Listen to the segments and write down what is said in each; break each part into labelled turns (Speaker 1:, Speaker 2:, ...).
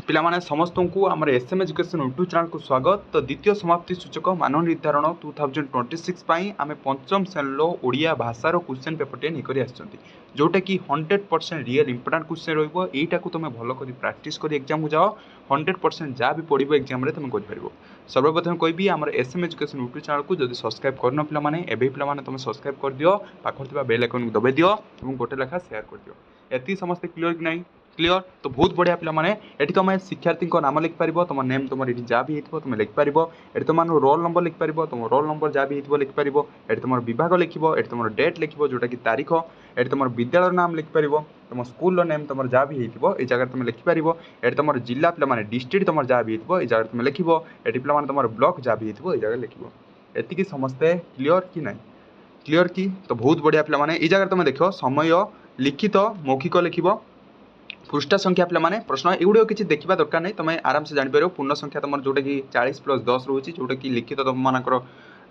Speaker 1: ପିଲାମାନେ, ସମସ୍ତଙ୍କୁ ଆମର ଏସ୍ ଏମ୍ ଏଜୁକେସନ୍ ୟୁଟ୍ୟୁବ୍ ଚ୍ୟାନେଲ୍କୁ ସ୍ୱାଗତ। ତ ଦ୍ୱିତୀୟ ସମାପ୍ତି ସୂଚକ ମାନ ନିର୍ଦ୍ଧାରଣ 2026 ପାଇଁ ଆମେ ପଞ୍ଚମ ଶ୍ରେଣୀର ଓଡ଼ିଆ ଭାଷାର କ୍ୱେଶ୍ଚନ୍ ପେପରଟିଏ ନେଇକରି ଆସିଛନ୍ତି, ଯେଉଁଟାକି 100% ରିଏଲ୍ ଇମ୍ପୋର୍ଟାଣ୍ଟ କ୍ୱେଶ୍ଚନ୍ ରହିବ। ଏଇଟାକୁ ତୁମେ ଭଲ କରି ପ୍ରାକ୍ଟିସ୍ କରି ଏକ୍ଜାମ୍କୁ ଯାଅ। 100% ଯାହା ବି ପଡ଼ିବ ଏକ୍ଜାମ୍ରେ ତୁମେ କରିପାରିବ। ସର୍ବପ୍ରଥମେ କହିବି, ଆମର ଏସ୍ ଏମ୍ ଏଜୁକେସନ୍ ୟୁଟ୍ୟୁବ୍ ଚ୍ୟାନେଲ୍କୁ ଯଦି ସବସ୍କ୍ରାଇବ୍ କରିନ ପିଲାମାନେ, ଏବେ ପିଲାମାନେ ତୁମେ ସବସ୍କ୍ରାଇବ୍ କରିଦିଅ, ପାଖରେ ଥିବା ବେଲ୍ ଆଇକନ୍କୁ ଦବାଇ ଦିଅ ଏବଂ ଗୋଟେ ଲେଖା ସେୟାର କରିଦିଅ। ଏତିକି ସମସ୍ତେ କ୍ଲିଅର୍ କି ନାହିଁ? କ୍ଲିଅର୍ ତ ବହୁତ ବଢ଼ିଆ। ପିଲାମାନେ, ଏଠି ତୁମେ ଶିକ୍ଷାର୍ଥୀଙ୍କ ନାମ ଲେଖିପାରିବ। ତୁମ ନେମ୍ ତୁମର ଏଠି ଯାହା ବି ହେଇଥିବ ତୁମେ ଲେଖିପାରିବ। ଏଠି ତୁମର ରୋଲ୍ ନମ୍ବର ଲେଖିପାରିବ। ତୁମ ରୋଲ୍ ନମ୍ବର ଯାହା ବି ହେଇଥିବ ଲେଖିପାରିବ। ଏଠି ତୁମର ବିଭାଗ ଲେଖିବ। ଏଠି ତୁମର ଡେଟ୍ ଲେଖିବ, ଯେଉଁଟାକି ତାରିଖ। ଏଠି ତୁମର ବିଦ୍ୟାଳୟର ନାମ ଲେଖିପାରିବ। ତୁମ ସ୍କୁଲର ନେମ୍ ତୁମର ଯାହା ବି ହେଇଥିବ, ଏଇ ଜାଗାରେ ତୁମେ ଲେଖିପାରିବ। ଏଠି ତୁମର ଜିଲ୍ଲା ପିଲାମାନେ, ଡିଷ୍ଟ୍ରିକ୍ଟ ତୁମର ଯାହା ବି ହେଇଥିବ, ଏଇ ଜାଗାରେ ତୁମେ ଲେଖିବ। ଏଠି ପିଲାମାନେ, ତୁମର ବ୍ଲକ୍ ଯାହା ବି ହେଇଥିବ, ଏଇ ଜାଗାରେ ଲେଖିବ। ଏତିକି ସମସ୍ତେ କ୍ଲିଅର୍ କି ନାହିଁ? କ୍ଲିଅର୍ କି? ତ ବହୁତ ବଢ଼ିଆ। ପିଲାମାନେ, ଏଇ ଜାଗାରେ ତୁମେ ଦେଖିବ, ସମୟ ଲିଖିତ ମୌଖିକ ଲେଖିବ। ପୃଷ୍ଠା ସଂଖ୍ୟା ପିଲାମାନେ, ପ୍ରଶ୍ନ ଏଗୁଡ଼ିକ କିଛି ଦେଖିବା ଦରକାର ନାହିଁ, ତୁମେ ଆରାମସେ ଜାଣିପାରିବ। ପୂର୍ଣ୍ଣ ସଂଖ୍ୟା ତୁମର ଯେଉଁଟାକି 40 ପ୍ଲସ୍ 10 ରହୁଛି, ଯେଉଁଟାକି ଲିଖିତ ତୁମମାନଙ୍କର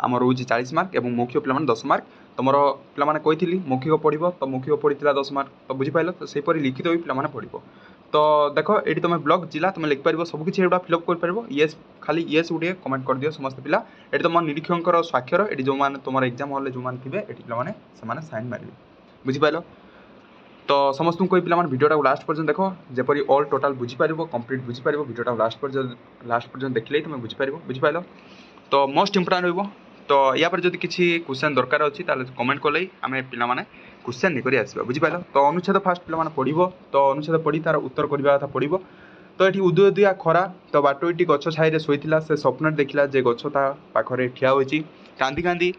Speaker 1: ଆମର ରହୁଛି 40 ମାର୍କ ଏବଂ ମୌଖିକ ପିଲାମାନେ 10 ମାର୍କ। ତୁମର ପିଲାମାନେ କହିଥିଲି ମୌଖିକ ପଢ଼ିବ, ତ ମୌଖିକ ପଢ଼ିଥିଲା 10 ମାର୍କ, ତ ବୁଝିପାରିଲ? ତ ସେହିପରି ଲିଖିତ ବି ପିଲାମାନେ ପଢ଼ିବ। ତ ଦେଖ, ଏଇଠି ତୁମେ ବ୍ଲକ୍, ଜିଲ୍ଲା ତୁମେ ଲେଖିପାରିବ। ସବୁକିଛି ଏଗୁଡ଼ା ଫିଲ୍ଅପ୍ କରିପାରିବ। ୟେସ୍, ଖାଲି ୟେସ୍ ଗୋଟିଏ କମେଣ୍ଟ କରିଦିଅ ସମସ୍ତେ ପିଲା। ଏଠି ତୁମ ନିରୀକ୍ଷକଙ୍କର ସ୍ୱାକ୍ଷର। ଏଠି ଯେଉଁମାନେ ତୁମର ଏକ୍ଜାମ୍ ହଲ୍ରେ ଯେଉଁମାନେ ଥିବେ, ଏଠି ପିଲାମାନେ ସେମାନେ ସାଇନ୍ ମାରିବେ। ବୁଝିପାରିଲ? ତ ସମସ୍ତଙ୍କୁ କହି ପିଲାମାନେ, ଭିଡ଼ିଓଟାକୁ ଲାଷ୍ଟ ପର୍ଯ୍ୟନ୍ତ ଦେଖ, ଯେପରି ଅଲ୍ ଟୋଟାଲ୍ ବୁଝିପାରିବ, କମ୍ପ୍ଲିଟ୍ ବୁଝିପାରିବ। ଭିଡ଼ିଓଟାକୁ ଲାଷ୍ଟ ପର୍ଯ୍ୟନ୍ତ ଦେଖିଲେ ହିଁ ତୁମେ ବୁଝିପାରିବ। ବୁଝିପାରିଲ? ତ ମୋଷ୍ଟ ଇମ୍ପୋର୍ଟାଣ୍ଟ ରହିବ। ତ ୟା ପରେ ଯଦି କିଛି କ୍ୱେଶ୍ଚନ୍ ଦରକାର ଅଛି, ତାହେଲେ କମେଣ୍ଟ କଲେ ଆମେ ପିଲାମାନେ କ୍ୱେଶ୍ଚନ୍ ନେଇକରି ଆସିବା। ବୁଝିପାରିଲ? ତ ଅନୁଚ୍ଛେଦ ଫାଷ୍ଟ ପିଲାମାନେ ପଢ଼ିବ। ତ ଅନୁଚ୍ଛେଦ ପଢ଼ି ତାର ଉତ୍ତର କରିବା କଥା ପଢ଼ିବ। ତ ଏଠି ଉଦୁଉଦିଆ ଖରା। ତ ବାଟୋଇଟି ଗଛ ଛାଇରେ ଶୋଇଥିଲା। ସେ ସ୍ୱପ୍ନରେ ଦେଖିଲା ଯେ ଗଛ ତା ପାଖରେ ଠିଆ ହୋଇଛି। କାନ୍ଦି କାନ୍ଦି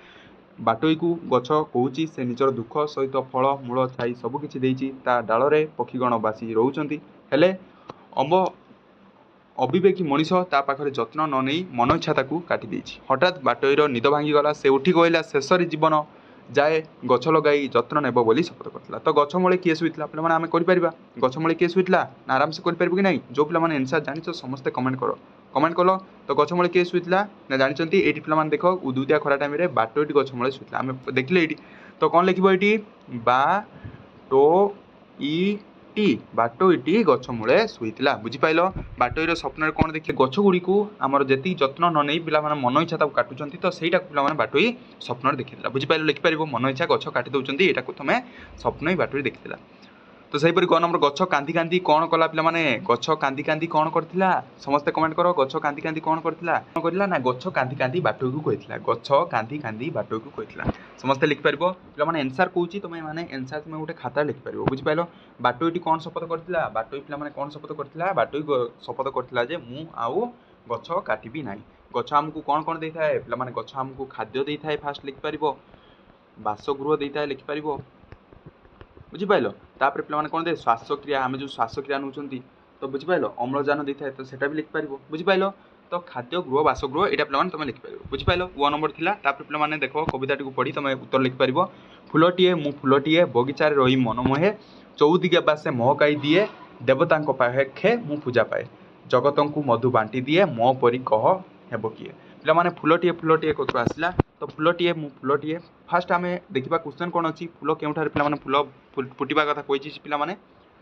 Speaker 1: ବାଟୋଇକୁ ଗଛ କହୁଛି, ସେ ନିଜର ଦୁଃଖ ସହିତ ଫଳ, ମୂଳ, ଛାଇ ସବୁ କିଛି ଦେଇଛି। ତା ଡାଳରେ ପକ୍ଷୀଗଣ ବାସି ରହୁଛନ୍ତି। ହେଲେ ଅବିବେକୀ ମଣିଷ ତା ପାଖରେ ଯତ୍ନ ନ ନେଇ ମନ ଇଚ୍ଛା ତାକୁ କାଟି ଦେଇଛି। ହଠାତ୍ ବାଟୋଇର ନିଦ ଭାଙ୍ଗିଗଲା। ସେ ଉଠି କହିଲା, ଶେଷରେ ଜୀବନ ଯାଏ ଗଛ ଲଗାଇ ଯତ୍ନ ନେବ ବୋଲି ଶପଥ କରିଥିଲା। ତ ଗଛ ମୂଳେ କିଏ ଶୋଇଥିଲା? ପିଲାମାନେ, ଆମେ କରିପାରିବା। ଗଛ ମୂଳେ କିଏ ଶୋଇଥିଲା ନା ଆରାମସେ କରିପାରିବୁ କି ନାହିଁ? ଯେଉଁ ପିଲାମାନେ ଆନ୍ସର୍ ଜାଣିଛ, ସମସ୍ତେ କମେଣ୍ଟ କର। କମେଣ୍ଟ କଲ। ତ ଗଛ ମୂଳେ କିଏ ଶୋଇଥିଲା ନା ଜାଣିଛନ୍ତି? ଏଇଠି ପିଲାମାନେ ଦେଖ, ଉଦୁଉଦିଆ ଖରା ଟାଇମ୍ରେ ବାଟୋଇଟି ଗଛ ମୂଳେ ଶୋଇଥିଲା, ଆମେ ଦେଖିଲେ ଏଇଠି। ତ କ'ଣ ଲେଖିବ ଏଇଠି? ବା ଟୋ ଇ ଟି, ବାଟୋଇଟି ଗଛ ମୂଳେ ଶୋଇଥିଲା। ବୁଝିପାରିଲ? ବାଟୋଇର ସ୍ୱପ୍ନରେ କ'ଣ ଦେଖିଲେ? ଗଛ ଗୁଡ଼ିକୁ ଆମର ଯେତିକି ଯତ୍ନ ନ ନେଇ ପିଲାମାନେ ମନ ଇଚ୍ଛା ତାକୁ କାଟୁଛନ୍ତି, ତ ସେଇଟାକୁ ପିଲାମାନେ ବାଟୋଇ ସ୍ୱପ୍ନରେ ଦେଖିଥିଲା। ବୁଝିପାରିଲ? ଲେଖିପାରିବ, ମନ ଇଚ୍ଛା ଗଛ କାଟି ଦେଉଛନ୍ତି, ଏଇଟାକୁ ତୁମେ ସ୍ୱପ୍ନ ହିଁ ବାଟୋଇ ଦେଖିଥିଲା। ତ ସେହିପରି ଗ ନମ୍ବର, ଗଛ କାନ୍ଦି କାନ୍ଦି କ'ଣ କଲା? ପିଲାମାନେ, ଗଛ କାନ୍ଦି କାନ୍ଦି କ'ଣ କରିଥିଲା? ସମସ୍ତେ କମେଣ୍ଟ କର। ଗଛ କାନ୍ଦି କାନ୍ଦି କ'ଣ କରିଥିଲା? କ'ଣ କରିଲା ନା ଗଛ କାନ୍ଦି କାନ୍ଦି ବାଟୋଇକୁ କହିଥିଲା। ଗଛ କାନ୍ଦି କାନ୍ଦି ବାଟୋଇକୁ କହିଥିଲା। ସମସ୍ତେ ଲେଖିପାରିବ। ପିଲାମାନେ, ଏନ୍ସାର୍ କହୁଛି, ତୁମେ ମାନେ ଏନ୍ସାର୍ ତୁମେ ଗୋଟେ ଖାତାରେ ଲେଖିପାରିବ। ବୁଝିପାରିଲ? ବାଟୋଇଟି କ'ଣ ଶପଥ କରିଥିଲା? ବାଟୋଇ ପିଲାମାନେ କ'ଣ ଶପଥ କରିଥିଲା? ବାଟୋଇ ଶପଥ କରିଥିଲା ଯେ ମୁଁ ଆଉ ଗଛ କାଟିବି ନାହିଁ। ଗଛ ଆମକୁ କ'ଣ କ'ଣ ଦେଇଥାଏ? ପିଲାମାନେ, ଗଛ ଆମକୁ ଖାଦ୍ୟ ଦେଇଥାଏ, ଫାଷ୍ଟ ଲେଖିପାରିବ। ବାସଗୃହ ଦେଇଥାଏ, ଲେଖିପାରିବ। ବୁଝିପାରିଲ? ତାପରେ ପିଲାମାନେ କ'ଣ ଦିଏ? ଶ୍ୱାସକ୍ରିୟା, ଆମେ ଯେଉଁ ଶ୍ୱାସକ୍ରିୟା ନେଉଛନ୍ତି, ତ ବୁଝିପାରିଲ? ଅମ୍ଳଜାନ ଦେଇଥାଏ, ତ ସେଇଟା ବି ଲେଖିପାରିବ। ବୁଝିପାରିଲ? ତ ଖାଦ୍ୟ, ଗୃହ, ବାସଗୃହ, ଏଇଟା ପିଲାମାନେ ତୁମେ ଲେଖିପାରିବ। ବୁଝିପାରିଲ? ୱ ନମ୍ବର ଥିଲା। ତାପରେ ପିଲାମାନେ ଦେଖ, କବିତାଟିକୁ ପଢ଼ି ତୁମେ ଉତ୍ତର ଲେଖିପାରିବ। ଫୁଲଟିଏ ମୁଁ ଫୁଲଟିଏ, ବଗିଚାରେ ରହି ମନମୋହେ। ଚଉଦିଗେ ବାସେ ମହକାଇ ଦିଏ, ଦେବତାଙ୍କ ପାଖେ ମୁଁ ପୂଜା ପାଏ। ଜଗତଙ୍କୁ ମଧୁ ବାଣ୍ଟି ଦିଏ, ମୋ ପରି କହ ହେବ କିଏ? ପିଲାମାନେ, ଫୁଲଟିଏ ଫୁଲଟିଏ କତରୁ ଆସିଲା? ତ ଫୁଲଟିଏ ମୁଁ ଫୁଲଟିଏ, ଫାଷ୍ଟ ଆମେ ଦେଖିବା କ୍ୱେଶ୍ଚନ୍ କ'ଣ ଅଛି। ଫୁଲ କେଉଁଠାରେ ପିଲାମାନେ ଫୁଲ ଫୁଟିବା କଥା କହିଛି? ପିଲାମାନେ,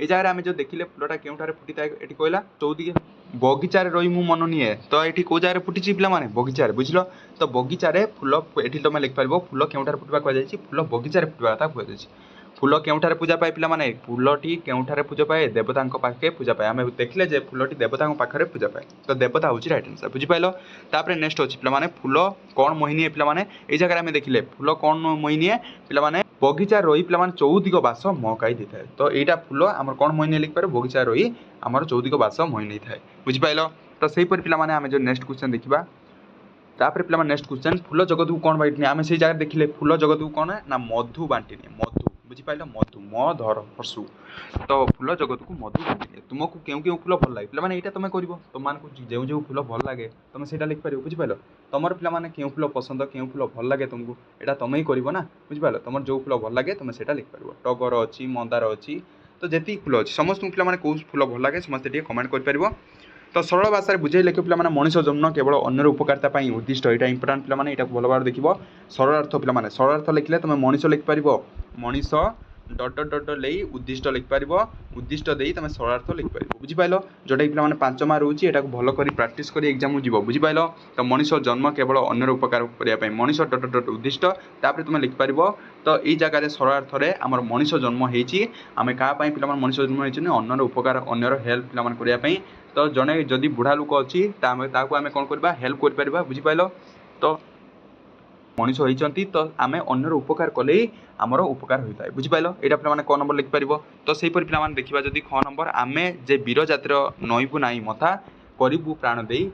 Speaker 1: ଏଇ ଜାଗାରେ ଆମେ ଯେଉଁ ଦେଖିଲେ, ଫୁଲଟା କେଉଁଠାରେ ଫୁଟିଥାଏ? ଏଠି କହିଲା ଚଉଦିଗେ ବଗିଚାରେ ରହି ମୁଁ ମନ ନିଏ। ତ ଏଠି କେଉଁ ଜାଗାରେ ଫୁଟିଛି ପିଲାମାନେ? ବଗିଚାରେ। ବୁଝିଲ? ତ ବଗିଚାରେ ଫୁଲ, ଏଠି ତୁମେ ଲେଖିପାରିବ। ଫୁଲ କେଉଁଠାରେ ଫୁଟିବା କୁହାଯାଇଛି? ଫୁଲ ବଗିଚାରେ ଫୁଟିବା କଥା କୁହାଯାଇଛି। ଫୁଲ କେଉଁଠାରେ ପୂଜା ପାଏ? ପିଲାମାନେ, ଫୁଲଟି କେଉଁଠାରେ ପୂଜା ପାଏ? ଦେବତାଙ୍କ ପାଖେ ପୂଜା ପାଏ। ଆମେ ଦେଖିଲେ ଯେ ଫୁଲଟି ଦେବତାଙ୍କ ପାଖରେ ପୂଜା ପାଏ। ତ ଦେବତା ହେଉଛି ରାଇଟ୍ ଆନ୍ସର୍। ବୁଝିପାରିଲ? ତାପରେ ନେକ୍ସଟ ଅଛି ପିଲାମାନେ, ଫୁଲ କ'ଣ ମୋହିନିଏ? ପିଲାମାନେ, ଏଇ ଜାଗାରେ ଆମେ ଦେଖିଲେ ଫୁଲ କ'ଣ ମୋହିନିଏ? ପିଲାମାନେ, ବଗିଚା ରହି ପିଲାମାନେ ଚଉଦିଗ ବାସ ମହକାଇ ଦେଇଥାଏ। ତ ଏଇଟା ଫୁଲ ଆମର କ'ଣ ମୋହି ଲେଖିପାରିବ? ବଗିଚା ରହି ଆମର ଚଉଦିଗ ବାସ ମୋହି ନେଇଥାଏ। ବୁଝିପାରିଲ? ତ ସେହିପରି ପିଲାମାନେ, ଆମେ ଯେଉଁ ନେକ୍ସଟ କ୍ୱେଶ୍ଚନ୍ ଦେଖିବା। ତାପରେ ପିଲାମାନେ ନେକ୍ସଟ କ୍ୱେଶ୍ଚନ୍, ଫୁଲ ଜଗତକୁ କ'ଣ ବାଣ୍ଟିନିଏ? ଆମେ ସେଇ ଜାଗାରେ ଦେଖିଲେ ଫୁଲ ଜଗତକୁ କ'ଣ ନା ମଧୁ ବାଣ୍ଟିନିଏ। ମଧୁ, ବୁଝିପାରିଲ? ମଧୁ, ମ ଧର ହସୁ। ତ ଫୁଲ ଜଗତକୁ ମଧୁ ବାଣ୍ଟିନିଏ। ତୁମକୁ କେଉଁ କେଉଁ ଫୁଲ ଭଲ ଲାଗେ? ପିଲାମାନେ, ଏଇଟା ତୁମେ କରିବ। ତୁମମାନଙ୍କୁ ଯେଉଁ ଯେଉଁ ଫୁଲ ଭଲ ଲାଗେ, ତୁମେ ସେଇଟା ଲେଖିପାରିବ। ବୁଝିପାରିଲ? ତୁମର ପିଲାମାନେ କେଉଁ ଫୁଲ ପସନ୍ଦ, କେଉଁ ଫୁଲ ଭଲ ଲାଗେ ତୁମକୁ, ଏଇଟା ତୁମେ ହିଁ କରିବ ନା। ବୁଝିପାରିଲ? ତୁମର ଯେଉଁ ଫୁଲ ଭଲ ଲାଗେ, ତୁମେ ସେଇଟା ଲେଖିପାରିବ। ଟଗର ଅଛି, ମନ୍ଦାର ଅଛି, ତ ଯେତିକି ଫୁଲ ଅଛି, ସମସ୍ତଙ୍କୁ ପିଲାମାନେ କେଉଁ ଫୁଲ ଭଲ ଲାଗେ, ସମସ୍ତେ ଟିକେ କମେଣ୍ଟ କରିପାରିବ। ତ ସରଳ ଭାଷାରେ ବୁଝେଇ ଲେଖିବ। ପିଲାମାନେ, ମଣିଷ ଜନ୍ମ କେବଳ ଅନ୍ୟର ଉପକାରିତା ପାଇଁ ଉଦ୍ଦିଷ୍ଟ। ଏଇଟା ଇମ୍ପୋର୍ଟାଣ୍ଟ ପିଲାମାନେ, ଏଇଟାକୁ ଭଲ ଭାବରେ ଦେଖିବ। ସରଳାର୍ଥ ପିଲାମାନେ, ସରଳାର୍ଥ ଲେଖିଲେ ତୁମେ ମଣିଷ ଲେଖିପାରିବ। ମଣିଷ ଡଟ୍ ଡଟ୍ ଡଟ୍ ଡଟ୍ ଦେଇ ଉଦ୍ଦିଷ୍ଟ ଲେଖିପାରିବ। ଉଦ୍ଦିଷ୍ଟ ଦେଇ ତୁମେ ସରଳାର୍ଥ ଲେଖିପାରିବ। ବୁଝିପାରିଲ? ଯେଉଁଟାକି ପିଲାମାନେ 5 ମାର୍କ ରହୁଛି। ଏଟାକୁ ଭଲ କରି ପ୍ରାକ୍ଟିସ୍ କରି ଏକ୍ଜାମ୍କୁ ଯିବ। ବୁଝିପାରିଲ? ତ ମଣିଷ ଜନ୍ମ କେବଳ ଅନ୍ୟର ଉପକାର କରିବା ପାଇଁ। ମଣିଷ ଡଟ୍ ଡଟ୍ ଡଟ୍ ଉଦ୍ଦିଷ୍ଟ, ତାପରେ ତୁମେ ଲେଖିପାରିବ। ତ ଏଇ ଜାଗାରେ ସରଳାର୍ଥରେ ଆମର ମଣିଷ ଜନ୍ମ ହେଇଛି ଆମେ କାହା ପାଇଁ? ପିଲାମାନେ, ମଣିଷ ଜନ୍ମ ହେଇଛନ୍ତି ଅନ୍ୟର ଉପକାର, ଅନ୍ୟର ହେଲ୍ପ ପିଲାମାନେ କରିବା ପାଇଁ। ତ ଜଣେ ଯଦି ବୁଢ଼ା ଲୋକ ଅଛି, ତା ତାକୁ ଆମେ କ'ଣ କରିବା? ହେଲ୍ପ କରିପାରିବା। ବୁଝିପାରିଲ? ତ ମଣିଷ ହେଇଛନ୍ତି ତ ଆମେ ଅନ୍ୟର ଉପକାର କଲେ ହିଁ ଆମର ଉପକାର ହୋଇଥାଏ। ବୁଝିପାରିଲ? ଏଇଟା ପିଲାମାନେ କ ନମ୍ବର ଲେଖିପାରିବ। ତ ସେହିପରି ପିଲାମାନେ ଦେଖିବା ଯଦି ଖ ନମ୍ବର, ଆମେ ଯେ ବୀର ଜାତିର ନଇବୁ ନାହିଁ ମଥା, କରିବୁ ପ୍ରାଣ ଦେଇ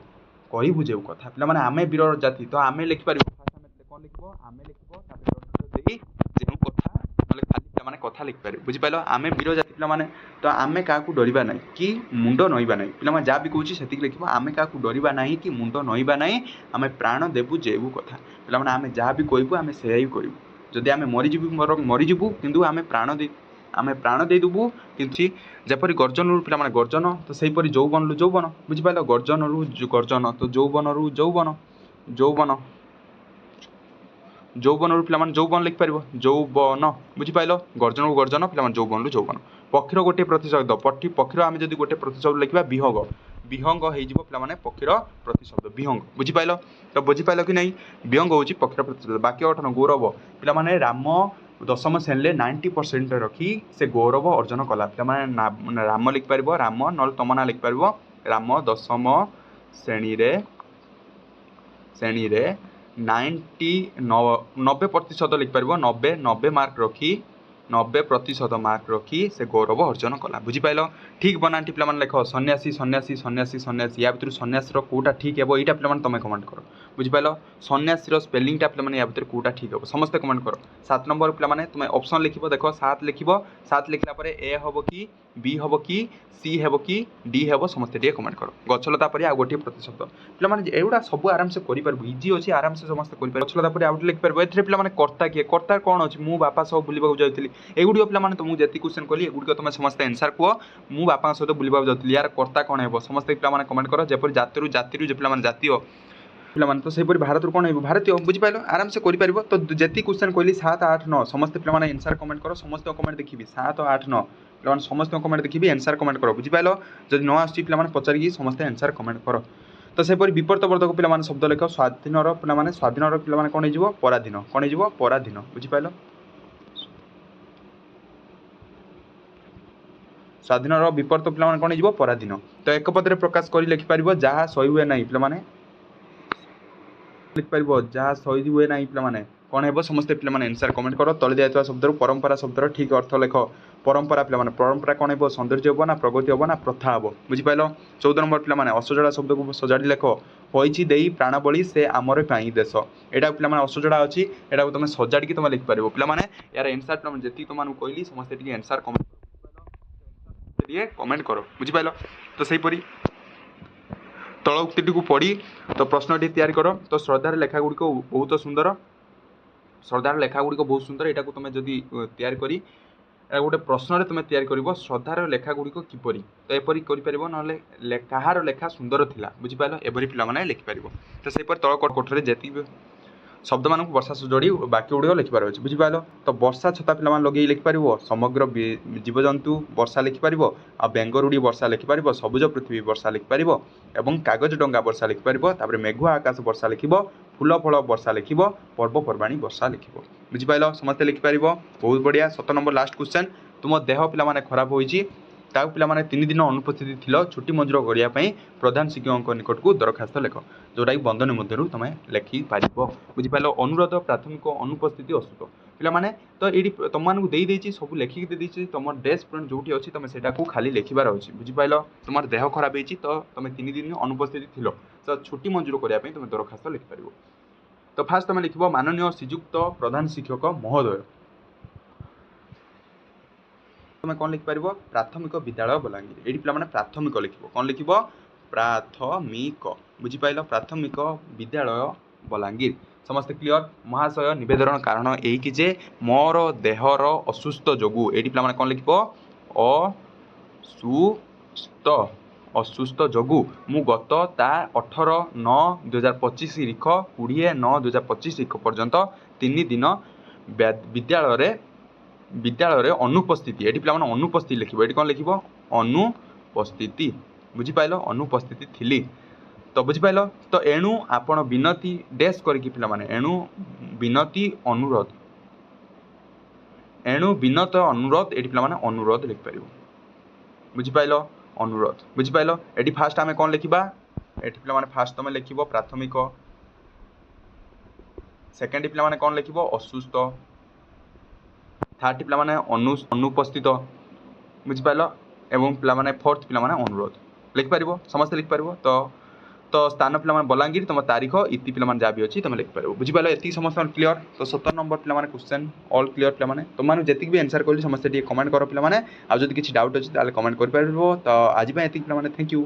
Speaker 1: କହିବୁ ଯେଉଁ କଥା। ପିଲାମାନେ, ଆମେ ବୀର ଜାତି, ତ ଆମେ ଲେଖିପାରିବ। ଫାର୍ଷ୍ଟ ଆମେ କ'ଣ ଲେଖିବ? ଆମେ ଲେଖିବ, ତାପରେ ଦେଇ ଯେଉଁ କଥା, ନହେଲେ ଖାଲି ପିଲାମାନେ କଥା ଲେଖିପାରିବ। ବୁଝିପାରିଲ? ଆମେ ବୀର ଜାତି ପିଲାମାନେ, ତ ଆମେ କାହାକୁ ଡରିବା ନାହିଁ କି ମୁଣ୍ଡ ନଇଁବା ନାହିଁ। ପିଲାମାନେ, ଯାହା ବି କହୁଛି ସେତିକି ଲେଖିବ। ଆମେ କାହାକୁ ଡରିବା ନାହିଁ କି ମୁଣ୍ଡ ନଇଁବା ନାହିଁ, ଆମେ ପ୍ରାଣ ଦେବୁ ଯେଉଁ କଥା। ପିଲାମାନେ, ଆମେ ଯାହା ବି କହିବୁ ଆମେ ସେଇଆ ହିଁ କରିବୁ। ଯଦି ଆମେ ମରିଯିବୁ ମରିଯିବୁ, କିନ୍ତୁ ଆମେ ପ୍ରାଣ ଦେଇଦେବୁ। କିନ୍ତୁ ଯେପରି ଗର୍ଜନରୁ ପିଲାମାନେ ଗର୍ଜନ, ତ ସେହିପରି ଯୌବନରୁ ଯୌବନ। ବୁଝିପାରିଲ? ଗର୍ଜନରୁ ଗର୍ଜନ, ତ ଯୌବନରୁ ଯୌବନ। ଯୌବନ, ଯୌବନରୁ ପିଲାମାନେ ଯୌବନ ଲେଖିପାରିବ, ଯୌବନ। ବୁଝିପାରିଲ? ଗର୍ଜନରୁ ଗର୍ଜନ, ପିଲାମାନେ, ଯୌବନରୁ ଯୌବନ। ପକ୍ଷୀର ଗୋଟିଏ ପ୍ରତିଶବ୍ଦ। ପକ୍ଷୀର ଆମେ ଯଦି ଗୋଟେ ପ୍ରତିଶବ୍ଦ ଲେଖିବା, ବିହଙ୍ଗ। ବିହଙ୍ଗ ହେଇଯିବ ପିଲାମାନେ ପକ୍ଷୀର ପ୍ରତିଶବ୍ଦ, ବିହଙ୍ଗ। ବୁଝିପାରିଲ? ତ ବୁଝିପାରିଲ କି ନାହିଁ? ବିହଙ୍ଗ ହେଉଛି ପକ୍ଷୀର ପ୍ରତିଶବ୍ଦ। ବାକ୍ୟ ଗଠନ ଗୌରବ। ପିଲାମାନେ, ରାମ ଦଶମ ଶ୍ରେଣୀରେ 90% ରଖି ସେ ଗୌରବ ଅର୍ଜନ କଲା। ପିଲାମାନେ, ରାମ ଲେଖିପାରିବ, ରାମ, ନହେଲେ ତମ ନାଁ ଲେଖିପାରିବ। ରାମ ଦଶମ ଶ୍ରେଣୀରେ 90% ଲେଖିପାରିବ, 90 ମାର୍କ ରଖି, 90% ମାର୍କ ରଖି ସେ ଗୌରବ ଅର୍ଜନ କଲା। ବୁଝିପାରିଲ? ଠିକ୍ ବନାନଟି ପିଲାମାନେ ଲେଖ। ସନ୍ନ୍ୟାସୀ, ସନ୍ନ୍ୟାସୀ, ସନ୍ନ୍ୟାସୀ, ସନ୍ନ୍ୟାସୀ। ୟା ଭିତରୁ ସନ୍ନ୍ୟାସୀର କେଉଁଟା ଠିକ୍ ହେବ, ଏଇଟା ପିଲାମାନେ ତୁମେ କମେଣ୍ଟ କର। ବୁଝିପାରିଲ? ସନ୍ନ୍ୟାସୀର ସ୍ପେଲିଂଟା ପିଲାମାନେ ୟା ଭିତରେ କେଉଁଟା ଠିକ୍ ହେବ, ସମସ୍ତେ କମେଣ୍ଟ କର। 7 ନମ୍ବର ପିଲାମାନେ ତୁମେ ଅପସନ୍ ଲେଖିବ। ଦେଖ, 7 ଲେଖିବ। 7 ଲେଖିଲା ପରେ ଏ ହେବ କି ବି ହେବ କି ସି ହେବ କି ଡି ହେବ, ସମସ୍ତେ ଟିକେ କମେଣ୍ଟ କର। ଗଛଲତା ପରି ଆଉ ଗୋଟିଏ ପ୍ରତିଶବ୍ଦ। ପିଲାମାନେ, ଏଗୁଡ଼ା ସବୁ ଆରାମସେ କରିପାରିବୁ, ଇଜି ଅଛି, ଆରାମସେ ସମସ୍ତେ କରିପାରିବ। ଗଛଲତା ପରି ଆଉ ଗୋଟେ ଲେଖିପାରିବ। ଏଥିରେ ପିଲାମାନେ କର୍ତ୍ତା କିଏ? କର୍ତ୍ତା କ'ଣ ଅଛି? ମୁଁ ବାପା ସହ ବୁଲିବାକୁ ଯାଉଥିଲି। ଏଗୁଡ଼ିକ ପିଲାମାନେ ତୁମକୁ ଯେତିକି କ୍ୱେଶ୍ଚନ୍ କଲି, ଏଗୁଡ଼ିକ ତୁମେ ସମସ୍ତେ ଆନ୍ସର୍ କୁହ। ମୁଁ ବାପାଙ୍କ ସହିତ ବୁଲିବାକୁ ଯାଉଥିଲି, ୟାର କର୍ତ୍ତା କ'ଣ ହେବ? ସମସ୍ତେ ପିଲାମାନେ କମେଣ୍ଟ କର। ଯେପରି ଜାତିରୁ ଜାତିରୁ ଯେ ପିଲାମାନେ ଜାତୀୟ ପିଲାମାନେ, ତ ସେହିପରି ଭାରତରୁ କ'ଣ ହେବ? ଭାରତୀୟ। ବୁଝିପାରିଲ? ଆରାମସେ କରିପାରିବ। ତ ଯେତିକି କ୍ୱେଶ୍ଚନ୍ କହିଲି, 7, 8, 9, ସମସ୍ତେ ପିଲାମାନେ ଆନ୍ସର୍ କମେଣ୍ଟ କର। ସମସ୍ତଙ୍କ କମେଣ୍ଟ ଦେଖିବି। 7, 8, 9 ପିଲାମାନେ, ସମସ୍ତଙ୍କ କମେଣ୍ଟ ଦେଖିବି, ଆନ୍ସର୍ କମେଣ୍ଟ କର। ବୁଝିପାରିଲ? ଯଦି ନ ଆସୁଛି ପିଲାମାନେ, ପଚାରିକି ସମସ୍ତେ ଆନ୍ସର୍ କମେଣ୍ଟ କର। ତ ସେପରି ବିପରୀତ ବର୍ଦ୍ଧକ ପିଲାମାନେ ଶବ୍ଦ ଲେଖ। ସ୍ୱାଧୀନର ପିଲାମାନେ, ସ୍ୱାଧୀନର ପିଲାମାନେ କ'ଣ ହେଇଯିବ? ପରାଧୀନ। କ'ଣ ହେଇଯିବ? ପରାଧୀନ। ବୁଝିପାରିଲ? ସ୍ୱାଧୀନର ବିପରୀତ ପିଲାମାନେ କ'ଣ ହେଇଯିବ? ପରାଧୀନ। ତ ଏକ ପଦରେ ପ୍ରକାଶ କରି ଲେଖିପାରିବ। ଯାହା ସହି ହୁଏ ନାହିଁ ପିଲାମାନେ ଲେଖିପାରିବ। ଯାହା ସହି ହୁଏ ନାହିଁ ପିଲାମାନେ କ'ଣ ହେବ? ସମସ୍ତେ ପିଲାମାନେ ଆନ୍ସର୍ କମେଣ୍ଟ କର। ତଳେ ଦିଆଯାଇଥିବା ଶବ୍ଦରୁ ପରମ୍ପରା ଶବ୍ଦର ଠିକ୍ ଅର୍ଥ ଲେଖ। ପରମ୍ପରା ପିଲାମାନେ, ପରମ୍ପରା କ'ଣ ହେବ? ସୌନ୍ଦର୍ଯ୍ୟ ହେବ ନା ପ୍ରଗତି ହେବ ନା ପ୍ରଥା ହେବ? ବୁଝିପାରିଲ? 14 ନମ୍ବର ପିଲାମାନେ, ଅସଜଡ଼ା ଶବ୍ଦକୁ ସଜାଡ଼ି ଲେଖ। ହୋଇଛି ଦେଇ ପ୍ରାଣବଳି ସେ ଆମର ପାଇଁ ଦେଶ। ଏଇଟା ପିଲାମାନେ ଅସଜଡ଼ା ଅଛି, ଏଇଟାକୁ ତୁମେ ସଜାଡ଼ିକି ତୁମେ ଲେଖିପାରିବ। ପିଲାମାନେ, ଏହାର ଆନ୍ସର୍ ପିଲାମାନେ ଯେତିକି ତୁମମାନଙ୍କୁ କହିଲି, ସମସ୍ତେ ଟିକେ ଆନ୍ସର୍ କମେଣ୍ଟ ଟିକେ କମେଣ୍ଟ କର। ବୁଝିପାରିଲ? ତ ସେହିପରି ତଳ ଉକ୍ତିଟିକୁ ପଢ଼ି ତ ପ୍ରଶ୍ନଟି ତିଆରି କର। ତ ଶ୍ରଦ୍ଧାର ଲେଖା ଗୁଡ଼ିକ ବହୁତ ସୁନ୍ଦର। ଶ୍ରଦ୍ଧାର ଲେଖା ଗୁଡ଼ିକ ବହୁତ ସୁନ୍ଦର। ଏଇଟାକୁ ତୁମେ ଯଦି ତିଆରି କରି ଏହା ଗୋଟେ ପ୍ରଶ୍ନରେ ତୁମେ ତିଆରି କରିବ, ଶ୍ରଦ୍ଧାର ଲେଖା ଗୁଡ଼ିକ କିପରି, ତ ଏପରି କରିପାରିବ। ନହେଲେ କାହାର ଲେଖା ସୁନ୍ଦର ଥିଲା? ବୁଝିପାରିଲ? ଏପରି ପିଲାମାନେ ଲେଖିପାରିବ। ତ ସେହିପରି ତଳ କୋଠରେ ଯେତିକି ଶବ୍ଦମାନଙ୍କୁ ବର୍ଷା ଯୋଡ଼ି ବାକ୍ୟ ଗୁଡ଼ିକ ଲେଖିବାର ଅଛି। ବୁଝିପାରିଲ? ତ ବର୍ଷା ଛତା ପିଲାମାନେ ଲଗେଇ ଲେଖିପାରିବ, ସମଗ୍ର ଜୀବଜନ୍ତୁ ବର୍ଷା ଲେଖିପାରିବ, ଆଉ ବେଙ୍ଗରୁଡ଼ି ବର୍ଷା ଲେଖିପାରିବ, ସବୁଜ ପୃଥିବୀ ବର୍ଷା ଲେଖିପାରିବ ଏବଂ କାଗଜ ଡଙ୍ଗା ବର୍ଷା ଲେଖିପାରିବ। ତାପରେ ମେଘୁଆ ଆକାଶ ବର୍ଷା ଲେଖିବ, ଫୁଲ ଫଳ ବର୍ଷା ଲେଖିବ, ପର୍ବପର୍ବାଣୀ ବର୍ଷା ଲେଖିବ। ବୁଝିପାରିଲ? ସମସ୍ତେ ଲେଖିପାରିବ। ବହୁତ ବଢ଼ିଆ। 17 ନମ୍ବର ଲାଷ୍ଟ କ୍ୱେଶ୍ଚନ୍। ତୁମ ଦେହ ପିଲାମାନେ ଖରାପ ହୋଇଛି, ତାକୁ ପିଲାମାନେ 3 ଦିନ ଅନୁପସ୍ଥିତି ଥିଲ, ଛୁଟି ମଞ୍ଜୁର କରିବା ପାଇଁ ପ୍ରଧାନ ଶିକ୍ଷକଙ୍କ ନିକଟକୁ ଦରଖାସ୍ତ ଲେଖ, ଯେଉଁଟାକି ବନ୍ଧନୀ ମଧ୍ୟରୁ ତୁମେ ଲେଖିପାରିବ। ବୁଝିପାରିଲ? ଅନୁରୋଧ, ପ୍ରାଥମିକ, ଅନୁପସ୍ଥିତି, ଅସୁସ୍ଥ। ପିଲାମାନେ, ତ ଏଇଠି ତୁମମାନଙ୍କୁ ଦେଇଦେଇଛି, ସବୁ ଲେଖିକି ଦେଇଦେଇଛି। ତୁମ ଡେସ୍କ ପଏଣ୍ଟ ଯେଉଁଠି ଅଛି, ତୁମେ ସେଇଟାକୁ ଖାଲି ଲେଖିବାର ଅଛି। ବୁଝିପାରିଲ? ତୁମର ଦେହ ଖରାପ ହେଇଛି, ତ ତୁମେ 3 ଦିନ ଅନୁପସ୍ଥିତି ଥିଲ, ତ ଛୁଟି ମଞ୍ଜୁର କରିବା ପାଇଁ ତୁମେ ଦରଖାସ୍ତ ଲେଖିପାରିବ। ତ ଫାର୍ଷ୍ଟ ତୁମେ ଲେଖିବ, ମାନନୀୟ ଶ୍ରୀଯୁକ୍ତ ପ୍ରଧାନ ଶିକ୍ଷକ ମହୋଦୟ। ତୁମେ କ'ଣ ଲେଖିପାରିବ? ପ୍ରାଥମିକ ବିଦ୍ୟାଳୟ ବଲାଙ୍ଗୀର। ଏଇଠି ପିଲାମାନେ ପ୍ରାଥମିକ ଲେଖିବ। କ'ଣ ଲେଖିବ? ପ୍ରାଥମିକ। ବୁଝିପାରିଲ? ପ୍ରାଥମିକ ବିଦ୍ୟାଳୟ ବଲାଙ୍ଗୀର। ସମସ୍ତେ କ୍ଲିଅର? ମହାଶୟ, ନିବେଦନ କାରଣ ଏଇକି ଯେ ମୋର ଦେହର ଅସୁସ୍ଥ ଯୋଗୁଁ। ଏଇଠି ପିଲାମାନେ କ'ଣ ଲେଖିବ? ଅସୁସ୍ଥ, ଅସୁସ୍ଥ ଯୋଗୁଁ ମୁଁ ଗତ ତା 18/9/2025 ରିଖ 20/9/2025 ରିଖ ପର୍ଯ୍ୟନ୍ତ 3 ଦିନ ବିଦ୍ୟାଳୟରେ ବିଦ୍ୟାଳୟରେ ଅନୁପସ୍ଥିତି। ଏଠି ପିଲାମାନେ, ଅନୁପସ୍ଥିତି ଲେଖିବ। ଏଠି କ'ଣ ଲେଖିବ? ଅନୁପସ୍ଥିତି। ବୁଝିପାରିଲ? ଅନୁପସ୍ଥିତି ଥିଲି ତ, ବୁଝିପାରିଲ ତ? ଏଣୁ ଆପଣ ବିନତି ଡେସ୍ କରିକି ପିଲାମାନେ, ଏଣୁ ବିନତି ଅନୁରୋଧ, ଏଣୁ ବିନତ ଅନୁରୋଧ। ଏଠି ପିଲାମାନେ, ଅନୁରୋଧ ଲେଖିପାରିବ। ବୁଝିପାରିଲ? ଅନୁରୋଧ। ବୁଝିପାରିଲ? ଏଠି ଫାଷ୍ଟ ଆମେ କ'ଣ ଲେଖିବା? ଏଠି ପିଲାମାନେ, ଫାଷ୍ଟ ତମେ ଲେଖିବ ପ୍ରାଥମିକ। ସେକେଣ୍ଡ ପିଲାମାନେ, କ'ଣ ଲେଖିବ? ଅସୁସ୍ଥ। ଥାର୍ଡ ପିଲାମାନେ, ଅନୁପସ୍ଥିତ। ବୁଝିପାରିଲ? ଏବଂ ପିଲାମାନେ, ଫୋର୍ଥ ପିଲାମାନେ, ଅନୁରୋଧ ଲେଖିପାରିବ। ସମସ୍ତେ ଲେଖିପାରିବ ତ? ତ ସ୍ଥାନ ପିଲାମାନେ, ବଲାଙ୍ଗୀର। ତୁମ ତାରିଖ ଇତି ପିଲାମାନେ, ଯାହା ବି ଅଛି ତୁମେ ଲେଖିପାରିବ। ବୁଝିପାରିଲ? ଏତିକି ସମସ୍ତଙ୍କର କ୍ଲିଅର ତ? 17 ନମ୍ବର ପିଲାମାନେ, କ୍ୱେଶ୍ଚନ୍ ଅଲ୍ କ୍ଲିଅର ପିଲାମାନେ? ତୁମମାନଙ୍କୁ ଯେତିକି ବି ଆନ୍ସର୍ କହିଲି, ସମସ୍ତେ ଟିକେ କମେଣ୍ଟ କର ପିଲାମାନେ। ଆଉ ଯଦି କିଛି ଡାଉଟ୍ ଅଛି, ତାହେଲେ କମେଣ୍ଟ କରିପାରିବ। ତ ଆଜି ପାଇଁ ଏତିକି ପିଲାମାନେ। Thank you.